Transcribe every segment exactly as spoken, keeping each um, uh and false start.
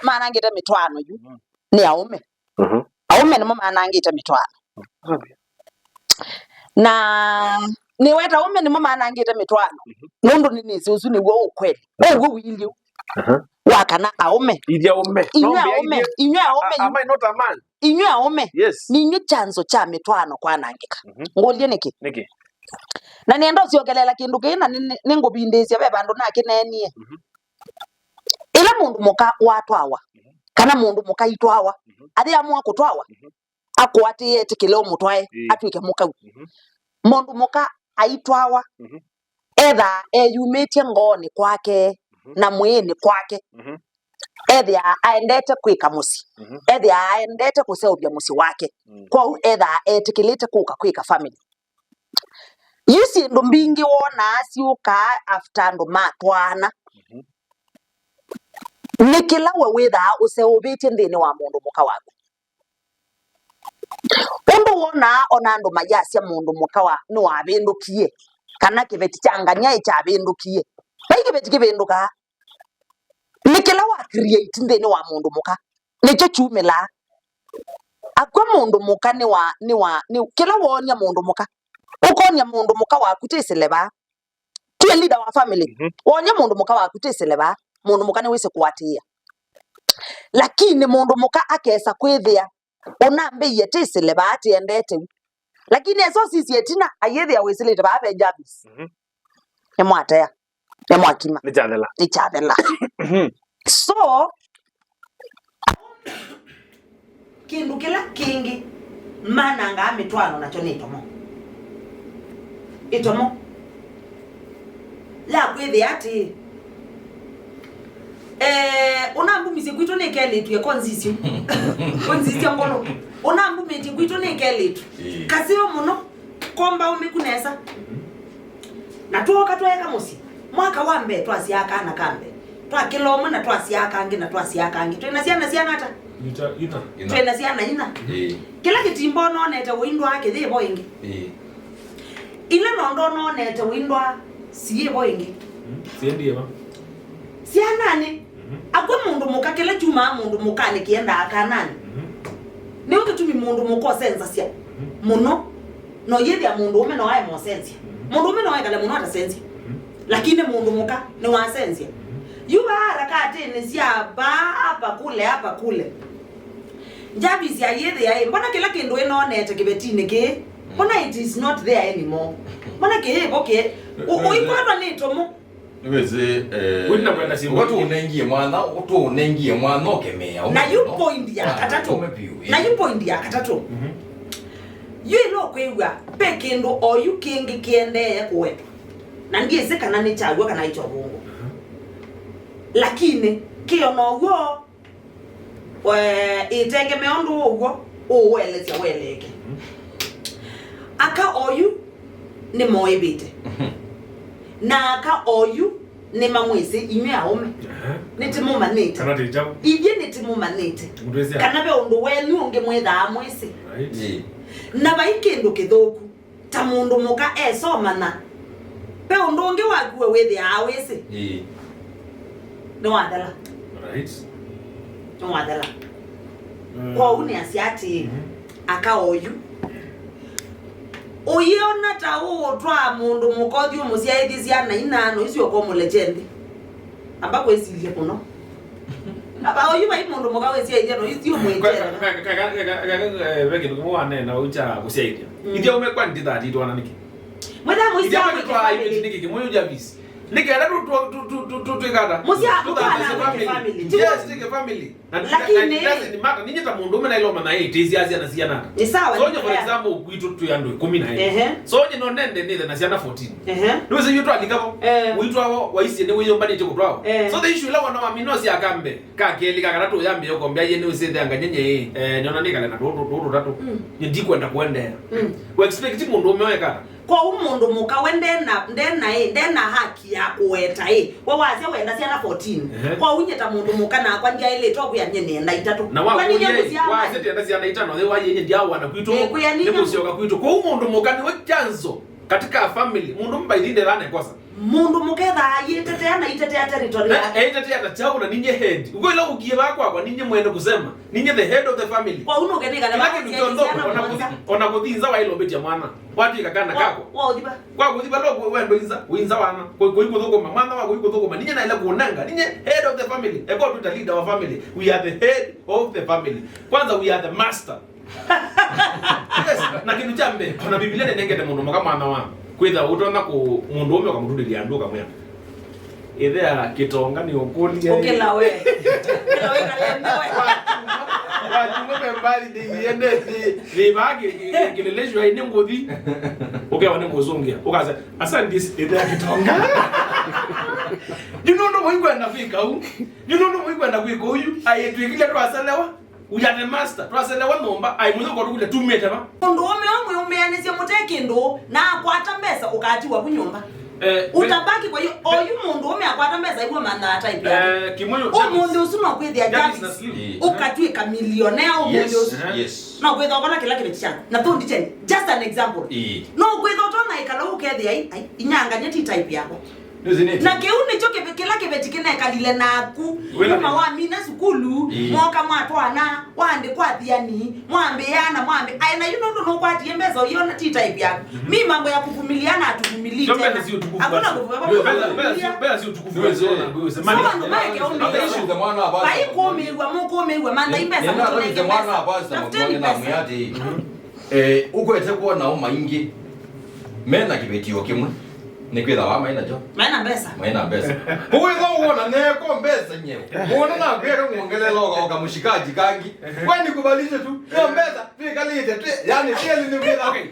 manangĩte mĩtwaano yu, mhm, nĩ aũme. Mhm. Aũme nĩmo manangĩte mĩtwaano. Na nĩweta aũme nĩmo manangĩte mĩtwaano. Mhm. Nũndũ nĩnĩsĩ ũsu nĩw'o ũkweli. Ũw'o wĩlĩ. Aha. Wa kana aũme. Ithyĩ aũme. Inyuĩ aũme, inyuĩ aũme, am I not a man? Inyuĩ aũme. Yes. Nĩ inyuĩ chanzo kya mĩtwaano kwanangĩka. Mhm. Ngũlye nĩkĩ? Nĩkĩ? Na nĩenda ũsyokeleela kĩndũ kĩĩ, na nĩ, nĩ, nĩngũvindĩĩsya ve vandũ nakĩneenie. Mhm. Ĩla mũndũ mũka watwawa, mhm, kana mũndũ mũka itwawa, mhm, athĩamũa kũtwawa, mhm, akũatĩĩe etĩkĩle ũmũtwae, ĩĩ, atw'ĩke mũkau. Mhm. Mũndũ mũka aitwawa, mhm, ethaa eyumĩtye ngoonĩ kwake, mhm, na mwĩĩnĩ kwake. Mhm. Ethĩaa aendete kwĩka mũsyĩ. Mhm. Ethĩaa aendete kũseũvya mũsyĩ wake. Mm. Kwoou ethaa etĩkĩlĩte kũka kwĩka family. Yu syĩndũ mbingĩ wonaa syũkaa after andũ matwaana. Mhm. Nĩ kĩla we wĩthaa ũseũvĩtye nthĩnĩ wa mũndũ mũka waku. Ũndũ wonaa ona andũ mayasya mũndũ mũka wa nĩwavĩndũkie, kana kĩveti kya ngany'a ĩkyavĩndũkie. Vai kĩveti kĩvĩndũkaa. Nĩ kĩla wa create nthĩnĩ wa mũndũ mũka. Nĩkyo kyumĩlaa. Akw'a mũndũ mũka nĩ wa, nĩ wa, nĩ, kĩla woonia mũndũ mũka. Ũkonia mũndũ mũka waku tĩsĩle vaa. Twĩ leader wa family. Mhm. Woonia mũndũ mũka waku tĩsĩle vaa. Mũndũ mũka nĩwĩsĩ kũatĩĩa. Lakini mũndũ mũka akesa kwĩthĩa ũnambĩie tĩsĩle vaa tĩendete u. Lakini esa ũsisye ĩtina, ayĩthĩa wĩsĩlĩte vaa ve Jarvis. Mhm. Nĩmwatea. Nĩmwakima. Nĩkyathela. Nĩkyathela. Mhm. So, kĩndũ kĩla kĩngĩ manangaa mĩtwaano nakyo nĩ ĩtomo. Ĩtomo ya kwĩthĩa atĩ, eh, ũnambumisye kwitũ nĩ kelĩtu, eko nzisyo. Ko nzisyo ngolo. Ũnambumĩtye kwitũ nĩ kelĩtu. Ĩĩ. Kaseo mũno, komba ũmĩku nesa. Mhm. Na twooka tweeka mũsyĩ. Mwaka wa mbee twasyaa kana ka mbee. Twakĩla ũmwe na twasyaa kangĩ na twasyaa kangĩ. Twĩ na syana syana ata? Ita, ina. Ina. Twĩ na syana ina. Ĩĩ. Kĩla kĩtimbo nonete ũindwaa kĩyĩvo ĩngĩ. Ĩĩ. Ila nondo nonete ũindwaa siyĩvo ĩngĩ. Mm, siendie va? Syananĩ. Mhm. Akw'a mũndũ mũka kĩla kyumaa mũndũ mũkanĩ kĩendaa kananĩ. Mhm. Nĩyo kĩtumi mũndũ mũka ũsenzasya, mhm, mũno. No yĩthĩa mũndũ ũme no aema ũsenzya. Mhm. Mũndũ ũme no ekale mũno atasenzya. Mhm. Lakini mũndũ mũka nĩwasenzya. Mhm. Yu vaa harakatĩnĩ sya vaa hapa kule, hapa kule. Jarvis ayĩthĩa ĩ, mbona kĩla kĩndũ ĩnonete kĩvetinĩ kĩĩ? Mbona it is not there anymore? Mbona kĩĩvo kĩ? Ũ-, ũikwatwa nĩ ĩtomo. Nĩwĩsĩ, eh, Wĩna kwenda syĩndũ ũka ingĩ. Tũũnengie mwana, tũũnengie mwana ũkemea. Na yu point ya katatũ. Ũme piũ, eh. Na yu point ya katatũ. Mhm. Yu ĩla ũkwĩw'a, ve kĩndũ oyu kĩngĩ kĩendee kũwetwa. Na ndyĩsĩ kana nĩ kyaw'o kana nĩ kyovũngũ. Aha. Lakini, kĩona ũw'o, eh, ĩtengemea ũndũ ũw'o, ũũelesya weleke. Mhm. Aka oyu nĩmoĩvĩte. Mhm. Na aka oyu nĩmamwĩsĩ inyuĩ aũme. Aha. Nĩtĩmũmanyĩte. Kana ti kyaũ? Ithyĩ nĩtĩmũmanyĩte. Mũtwĩsĩ. Kana ve ũndũ wenyu ũngĩ mwĩthaa mwĩsĩ. Right. Ĩĩ. Na vai kĩndũ kĩthũku ta mũndũ mũka esomana. Ve ũndũ ũngĩ waku we wĩthĩaa wĩsĩ. Ĩĩ. Nĩwathela. Right. Nĩwathela. Mm. Kwoou nĩasya atĩĩ, mhm, aka oyu. Ũyĩona ta ũũtwaa mũndũ mũka ũthi ũmũsyaĩthye syana inano isu ũkomũlekye nthĩ. Amba kwĩsilya mũno. Aba oyu vai mũndũ mũka wĩsyaĩthya no isu ũmwĩkela. Ve kĩndũ kĩmwe wanena ũu kya kũsyaĩthya. Mm. Ithyĩ aũme kwa ndithatitwana nĩkĩ? Mwĩthaa mũisya ithyĩ aũme twaa family. Nĩkĩ kĩmwe Jarvis? Nĩkenda tu, tu, tu, tu, tu, twĩkata. Mũsya mũkwana family. Yes, take a family. Na lakini it doesn't matter. Ninyi ta mũndũ ũme nailoma na ĩtĩsya syana syana. Ni sawa. So nye, for example, kwitũ twĩ andũ ĩkũmi na ĩlĩ. Ehe. So nye no nende nĩthe na syana fourteen. Ehe. Nĩwĩsĩ yu twalika vo. Eh. Witũ awo waisye nĩ wĩyũmbanĩtye kũtwao. Eh. So the issue ĩla wana wa mino sya kambe, ka kelĩ, ka katatũ yambĩĩa ũkombea yĩ nĩwĩsĩ thea nganyenye ĩ. Eh, nyona nĩkale na tũtũ tũtũ tatũ. Mm. Nye ndikwenda kũendeea. Mm. We expect mũndũ ũme wekata. Kwoou mũndũ mũka we ndena, ndena ĩ, ndena haki ya kũweta ĩ. We wasya wenda syana fourteen. Ehe. Kwoou nye ta mũndũ mũka nakwa ndyaĩlĩte ũkwĩa nye nĩenda itatũ. Na kwani nye wakũlya ĩ, mũsyaa wasya mali? Ndenda syana itano, ĩ, wayĩnye ndyawa na kwitũ. Ĩ, kwĩa nĩ nĩ nyamũ. Mũsyoka kwitũ. Kwoou mũndũ mũka nĩwe kyanzo. Katika family, mũndũ mũmwe by the way ndethana ekosa. Mũndũ mũkethaa yĩtetea na itetea territory yake. Eitetea ta chau na ninye head. Uko ila ukie ba kwakwa ninye mwene kusema. Ninye the head of the family. Kwa uno keneka na kila kindu kyonthe ona kuthi ona kuthi nza wa ilo betia mwana. Watu ikakana kako. Wa uthiba. Kwa kuthi balo wendo inza, winza wana. Kwa kwa iko thokoma mwana wa kwa iko thokoma. Ninye na ile kunanga. Ninye head of the family. Eko tu the leader of family. We are the head of the family. Kwanza we are the master. Yes, na kĩndũ kya mbee, ona Biblia nĩnengete mũndũ mũka mwana wa kwĩtha ũtonya kũ mũndũ ũme ũkamũtũlĩlya andũ ũkamwĩa, ĩthea kĩtonga nĩ ũkũlye. Ũkĩla we. Ũkĩla we kalembe we. Wajumbe membali nĩiende thĩvaa kĩleleshwa nĩ ngũthi. Ũkewa nĩ ngũsũngĩa ũkasa, asante ĩthea kĩtonga. Yu nũndũ mũikwenda kwĩka u. Yu nũndũ mũikwenda kwĩka ũyu. Aĩtwĩkĩlya twaselewa. We are the master. Twaselewa nyũmba, ai mũthũko tukule tumĩte va. Mũndũ ũme ũmwe ũmĩanĩsye mũte kĩndũ na akwata mbesa ũkatiwa ku nyũmba. Eh, utabaki kwa hiyo oyu mũndũ ũme akwata mbesa iwe mandaa type yake. Eh, Kimoyo, ũmũnthĩ ũsu no kwĩthĩa Jarvis, Jarvis na Slim. Ii. Ũkatwĩka millionaire ũmũnthĩ. Yes, ũsu. Yes. No kwĩthĩa ũkona kĩla kĩveti kyako. Na thundi cheni. Just an example. Ii. No kwĩthĩa ũtona ikala ũkethĩa ai, ai, inyanganye ti type yako. Na kĩu nĩkyo kĩla kĩveti kĩnekalile naku. Kuma wamina sukulu, mwoka mwatwana, waandĩkwa athiani, mwambĩana, mwambĩ aĩ na yu nũndũ nũkwatie mbesa ũiona ti type yaku. Mi mambo ya kuvumiliana hatuvumilii tena. Hakuna kuvumilia. Mbesa si utukufu. Andũ maeke ũmĩĩwa. Vai kũmĩĩwa, mũkũmĩĩwa, manthai mbesa mũtũnenge mbesa. Tafuteni mbesa. Eh, ũkwete kwona o maingĩ mena kĩveti o kĩmwe, nĩkwĩthawa mai nakyo. Mai na mbesa. Mai na mbesa. Kũwĩtha ũwona neko mbesa nyewe. Wona nakwĩka kuongelela oka, oka mshikaji kangi. Kwani kubalishe tu. Yo mbesa, twĩkalĩte, twĩ, yani, kweli nĩ kwĩtha. Okay.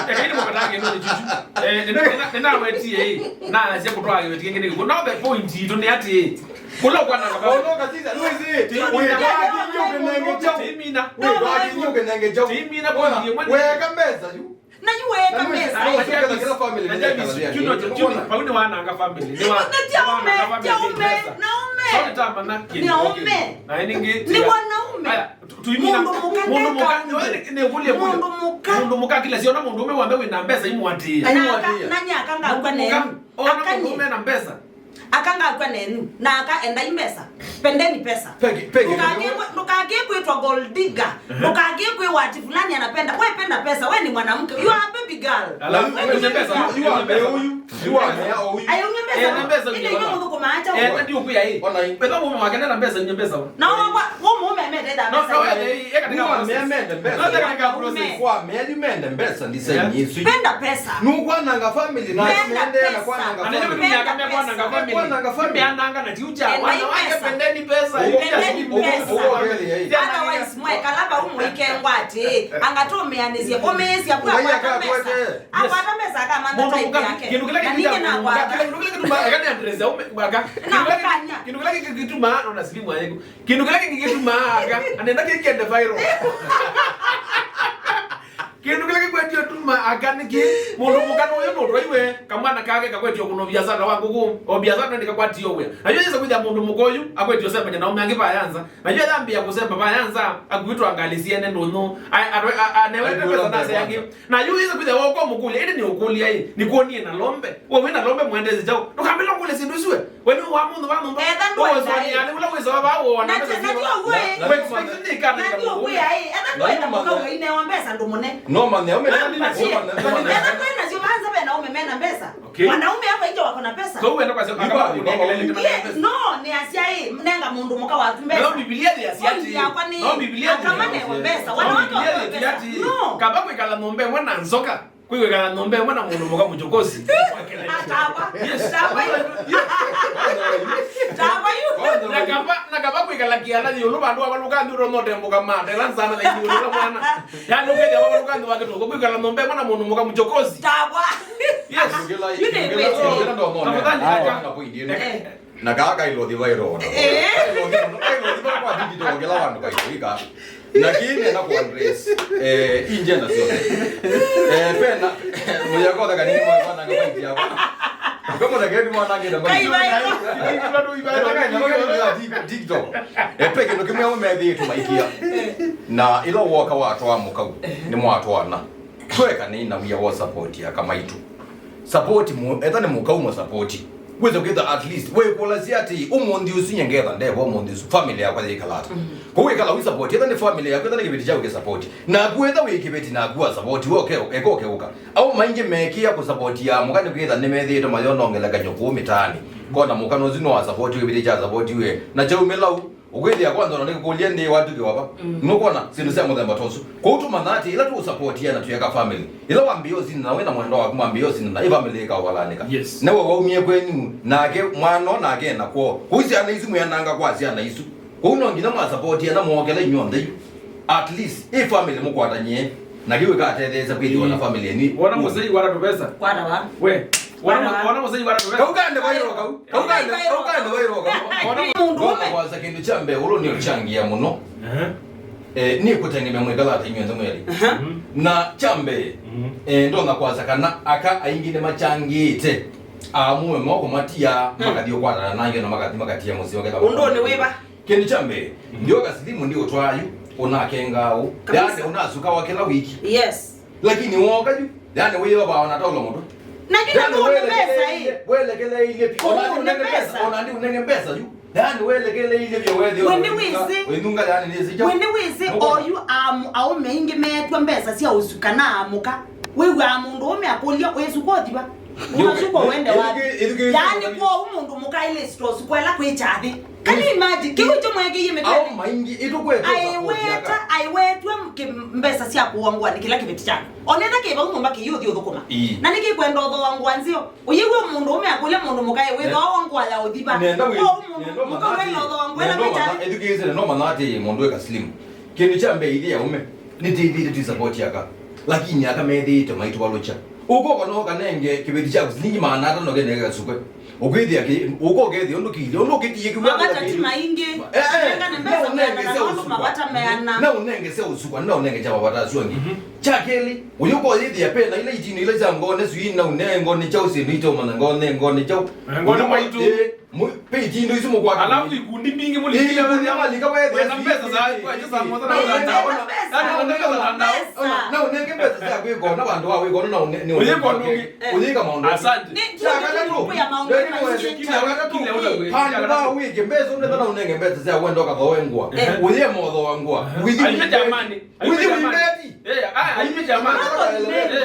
Ekaini mukatake ndo chuchu. Eh, nina, nina, nina wetie. Na sia kutwa wetie ngene. Now the point itu ni ati. Kula kwa na kaba. Ono kasisa, nuizi. Wĩtwa kinyuke nenge chau. Timina. Wĩtwa kinyuke nenge chau. Timina kwa ndiye mwana. Weka mbesa yu. Na yu weka mbesa. Ai, ai, ai, kila family. Na Jarvis, you know, you know, pauni wananga family. Ni wa. Na tia ume, tia ume, na ume. Sorry, tama na kini. Ni ume. Na ningi. Ni wanaume. Aya, tu- tuimina. Mundu muka. Mundu muka. Nikulie mundu. Mundu muka. Mundu muka kila siona mundu ume wambe wina mbesa imwati. Na nyaka ngakwa nenu. Ona mundu ume na mbesa. Aka ngakwa nenu, na aka endai mbesa. Pendeni pesa. Pegi, pegi. Ndũkake kwĩ-, ndũkake kwĩtwa gold digger. Ndũkake kwĩ wati fulani anapenda. We penda pesa, we ni mwanamke. You are a baby girl. Alafu we ni pesa. You are mea uyu. You are mea uyu. Ayo ni pesa. Ende mbesa. Ende ndio kuya hii. Ona hii. Pesa mume wake na mbesa ni mbesa. Na wa wa mume amededa pesa. No, no, yeye katika process. Mume amededa pesa. No, katika process. Kwa mea mende mbesa ndisenyi. Penda pesa. Nukwananga family na mende na kwananga. Anene mtu miaka mia kwananga family. Kwananga family. Ananga na tiucha. Wana wake pendeni pesa. Pendeni pesa. Otherwise, mwe kalaba umwe ikengwa ati. Angatũmĩanĩsye. Ũmĩĩsya kwa akwata mbesa. Akwata mbesa akamantha type yake. Kindu kila kitu na kwa. Kindu kila kitu ma akani address ya ume waka. Na kanya. Kindu kila kitu ma ona silimu yako. Kindu kila kitu ma aka. Anenda kikende viral. Kindu kila kikwetio tuma aka niki mundu mukana uyu nutwaiwe kamwana kake kakwetio kuno biashara wa nguku o biashara ni kakwatio wia. Na yo yesa kwithia mundu mukoyu akwetio sema na ume angi bayanza. Na yo yambia kusema bayanza akuitwa ngali siene nunu. Ai arwe anewete pesa na se yangi. Na yu yesa kwithia woko mukuli ende ni ukulia hii. Ni kuonie na lombe. Wewe na lombe mwendeze jao. Tukamela kule sindu siwe. We nĩ wa mũndũ wa nyũmba. Etha ndwenda ĩ. Ũgwĩsũanĩa nĩ ũla wĩsĩ wa vaa wona na tyo wĩ. Wĩkana na ndio kwĩ ĩ. Etha ndwenda mũka ũkaineo mbesa ndũmũne. No manya ume. Etha kwĩ nacio vanza vena ume mena mbesa. Okay. Wanaume hapa nje wako na pesa. So uenda kwa sababu kama unekelele kama pesa. No, nĩ asya ĩ, nenga mũndũ mũka waku mbesa. No Biblia nĩ asya ati. Point yakwa nĩ no Biblia nĩ akama newa mbesa. Wanawake wako na pesa. No. Kaba kwikala nyũmba ĩmwe na nzoka. Kwĩw'ĩkana nyũmba ĩmwe na mũndũ mũka mũchokosi. Atawa. Yes. Tawa yu. Tawa yu. Na kamba, na kamba kwĩkala kĩana yĩũlũ vandũ avalũka nthĩ ũtonya ũtembũka mate na nsana na yĩũlũ la mwana. Yaani ũkethĩa wavalũka nthĩ wa kĩtũngũ kwĩkala nyũmba ĩmwe na mũndũ mũka mũchokosi. Tawa. Yes. Yu nĩ kwĩtĩ. Tafadhali aka. Eh. Na kaa kailothi vairona. Eh. Kailothi, kailothi va kwa digital kila wandu kaitoika. Lakini na kwa dress. Eh, inje na sio. Eh, pena. Moja kwa kani mwa mwana ngapa ndia. Kama na gari mwana ngenda kwa. Kai vai. TikTok. Eh, peke ndo kimwe umethi tumaikia. Na ilo woka watu wa mukau. Ni mwatwana. Tweka ni na wia wa support ya kama itu. Support mu-, etha nĩ mũka ũmwe support. Wĩse kwĩtha at least, wĩkũlasya atĩ, "Ũmũnthĩ ũsu nye ngetha ndevo ũmũnthĩ ũsu, family yakwa yĩkala ata?" Kũu wĩkala wĩ support, etha nĩ family yaku, etha nĩ kĩveti kyaku kĩ support. Naku etha wĩ kĩveti naku wa support, woke, eka ũkeũka. Au maingĩ mekĩa kũ support ya mũka nĩ kwĩtha nĩmethĩĩtwe mayona ngelekany'o kũu mĩtaanĩ. Kona mũka nũsu no wa support kĩveti kya support we. Na kyaumĩla u, ũkwĩthĩa kwanza ona nĩkũkũlya ndĩ watukiwa va. Nũkwona syĩndũ sya mũthemba ta ũsu. Kũu tũmanyaa atĩ ĩla tũũsapotia na twĩeka family, ĩla wambĩĩa ũsinda na wĩna mwendwa waku, mwambĩĩa ũsinda na ĩ family ĩkaũvalanĩka. Yes. Newe waumie kwenyu, nake mwana nake ena kwoo. Kũu syana isu mwĩananga kwa syana isu. Kũu no nginya mwasapotiana mwokela inyw'onthe yu. At least ĩ family mũkwatanyie. Na kĩu ĩkatetheesya kwĩthĩwa na family yenyu. Wona mũsei wara tũvesa. Kwata wa. We. Wona, wona mũsei wara tũvesa. Kaukande vairo kau. Kaukande, kaukande vairo kau. Wona mũndũ ũme. Kwanza kĩndũ kya mbee, ũlo nĩ ũchangia mũno. Eh, nĩ kũtengemea mwĩkala ata inyw'onthe mwĩrĩ. Na kya mbee, eh, ndona kwanza kana aka aingĩ nĩ machangĩte. Amũe moko matia, makathi ũkwatana na angĩ na makathi makatia mũseo ketha. Ũndũ nĩ wĩva? Kĩndũ kya mbee, ndioka silimu ndi ũtwaa yu, ũnakenga ũ. Kabisa. Yaani, ũnasukawa kĩla wiki. Yes. Lakini woka yu, yaani, wĩyovaa ona tolo mũtwe. Na yu nĩ mũndũ mbesa ĩ. Welekeleile pi. Ona ndi ũnenge mbesa, ona ndi ũnenge mbesa yu. Yaani, welekeleile vyo wethi. We nĩ wĩsĩ. Wĩnunga, yaani, nĩ sija. We nĩ wĩsĩ, oyu amu-, aũme aingĩ meetwa mbesa sya ũsuka na amũka. Wĩw'aa mũndũ ũme akũlya, "Wĩsuka ũthi va? Ũnasuka ũende wapi?" Yaani, kwoou mũndũ mũka ailĩsita ũsuka ĩla kwĩ kyathĩ. Can you imagine? Kĩu kyo mweekĩie mĩtwe. Au maingi, itukwetwa aiweta, aiwetwa mbesa sya kũwa ngũa nĩ kĩla kĩveti kyakwa. Onetha kĩ vau nyũmba kĩyĩ ũthi ũthũkũma. Ii. Na nĩkĩkwenda ũthoa ngũa nzeo. Ũyĩw'e mũndũ ũme akũlya mũndũ mũkae wĩthoa wa ngũa ya ũthi va. Nenda wĩ-, nenda ũmanya atĩ, nenda ũmanya, ethukĩĩsye, nenda ũmanya atĩ mũndũ wĩ ka slim. Kĩndũ kya mbee, ithyĩ aũme, nĩtĩthĩte twi support aka. Lakini aka methĩĩte maitũvalũkya. Ũkoko no kanenge kĩveti kyaku silingi maana atano kene kasukwe. Ũkwĩthĩa kĩ, ũko ũkethĩa ũndũ kĩilye, ũndũ ũkĩtie kĩw'a. Mavata ti maingĩ. Eh, eh. Nengane mbesa meana na maũndũ mavata meana. Na ũnenge se ũsukwa, na ũnenge kya mavata asu angĩ. Kya kelĩ, ũyũ ko yĩthĩa pena ila itino ila sya ngone sui na ũnengo nĩ kyaũ syĩndũ iteũmanya ngone, ngone kyaũ. Ngone mwaitũ. Eh, Mu-, pe itindu isu mũkwata. Alafu ikundi mbingĩ mũlikile. Ikundi malika wethĩa. Wena mbesa za, kwa hiyo saa moja na mtandao. Wena mbesa. Yaani, wena mbesa za mtandao. Ona, na ũnenge mbesa sya kwĩkona vandũ wa wĩkona na ũne-, nĩ ũyĩka ũndũ ũngĩ. Ũyĩka maũndũ. Asante. Nĩ, nĩ, nĩ, nĩ, nĩ, ya maũndũ maingĩ. Kya katatũ. Kya katatũ. Vandũ wa wĩke mbesa ũnetha na ũnenge mbesa sya wenda ũkathoe ngũa. Eh. Ũyĩe mothoa ngũa. Wĩthi wĩmbeti. Aime jamani. Wĩthi wĩmbeti. Eh, ah, aime jamani. Eh.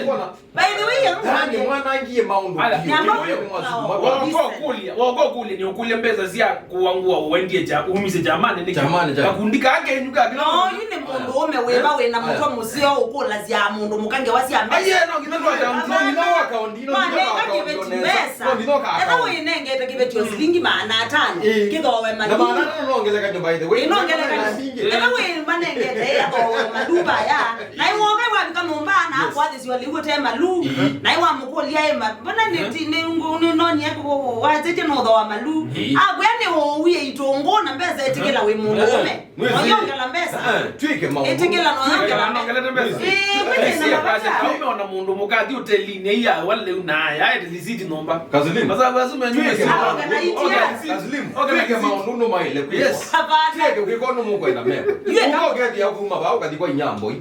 By the way, yaani mwanangie maũndũ. Aya, biũ. Nyama. Nĩ mwasuku. Woka ũkũlya, woka ũkũlya nĩ ũkũlya mbesa sya kũwa ngũa ũendie kya, umisye kyamani nĩkĩ? Kyamani kya. Kakundi kaa kenyu ka kĩla. No, yu nĩ mũndũ ũme wĩva wĩna mũtwe mũseo ũkũlasya mũndũ mũka ngewa sya mbesa. Aiye, no nginya twa account, no nginya wa account, no nginya wa account. Mbesa. No nginya wa account. Ethĩwa wĩnengete kĩveti o silingi maana atano, ĩĩ, kĩthowe maluu. Na maana atano no ngelekany'o, by the way. Ĩĩ, no ngelekany'o. Ethĩwa wĩ manengete, ĩĩ, athowe maluu vaya. Na ĩwoka ĩwavika nyũmba na, yes, akwathĩsya lĩu ũte maluu. Ĩĩ. Na ĩwamũkũlya ĩ ma-, mbona nĩ ti-, nĩ ngu-, nĩ nonie kũ-, watĩtye nũtho wa maluu? Ĩĩ. Akwĩa nĩ ũwie itũngũ na mbesa ĩtĩkĩla wĩ mũndũ ũme. Mwĩsĩ. Noyongela mbesa. Eh, eh, twĩke maũndũ. Ĩtĩkĩla noyongela mbesa. Twĩke maũndũ. Ĩĩ, kwĩthĩna mavata. Aume ona mũndũ mũkathi ũtelinĩ iya wale unaya ete lisiti nyũmba. Kaslim. Masabu asu menyu. Twĩke maũndũ. Organize. Kaslim. Twĩke maũndũ no maile kwĩkwa. Yes. Hapana. Twĩke kwĩkwa no mũkwenda meko. Yue. Ũkokethia kuma vau kathi kwa inyamboi.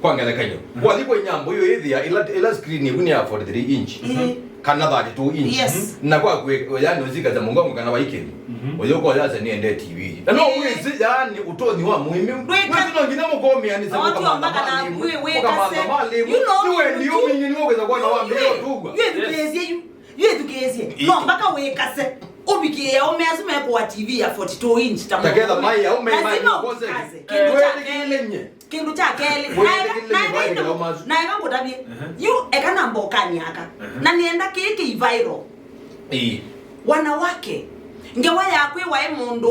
Kwa ngelekany'o, wathi kwĩ nyambo ĩyo ĩthĩa ĩla, ĩla screen ĩku nĩ ya forty-three inch, mhm, kana thirty-two inch. Yes. Na kwa kwĩ, yani, ũsikasya mũngongo kana vaikĩli. Mhm. Ũyũ ũkoyasya nĩende T V. Na no wĩsĩ, yani, ũtonyi wa mũĩmĩu. Wĩsĩ no nginya mũkomĩanĩsya mũkamantha malĩmũ. Mũkamantha malĩmũ. You know, nĩ wendi ũmingi nĩ ũkwĩsa kuona wambĩĩa ũtũgwa. Yu ĩthukĩĩsye yu. Yu ĩthukĩĩsye. No mpaka wĩkase. Ũvikĩĩa aũme asu mekũwa T V ya forty-two inch ta mũndũ. Taketha mai aũme mai. Lazima ũkose. Ũkase. Kĩndũ kya kelĩ. Kĩndũ kya kelĩ. Naeka, naeka ngũtavye. Yu eka namba ũkanyaka. Na nĩenda kĩĩ kĩ viral. Ĩĩ. Wanawake. Ngewa yaku ĩwae mũndũ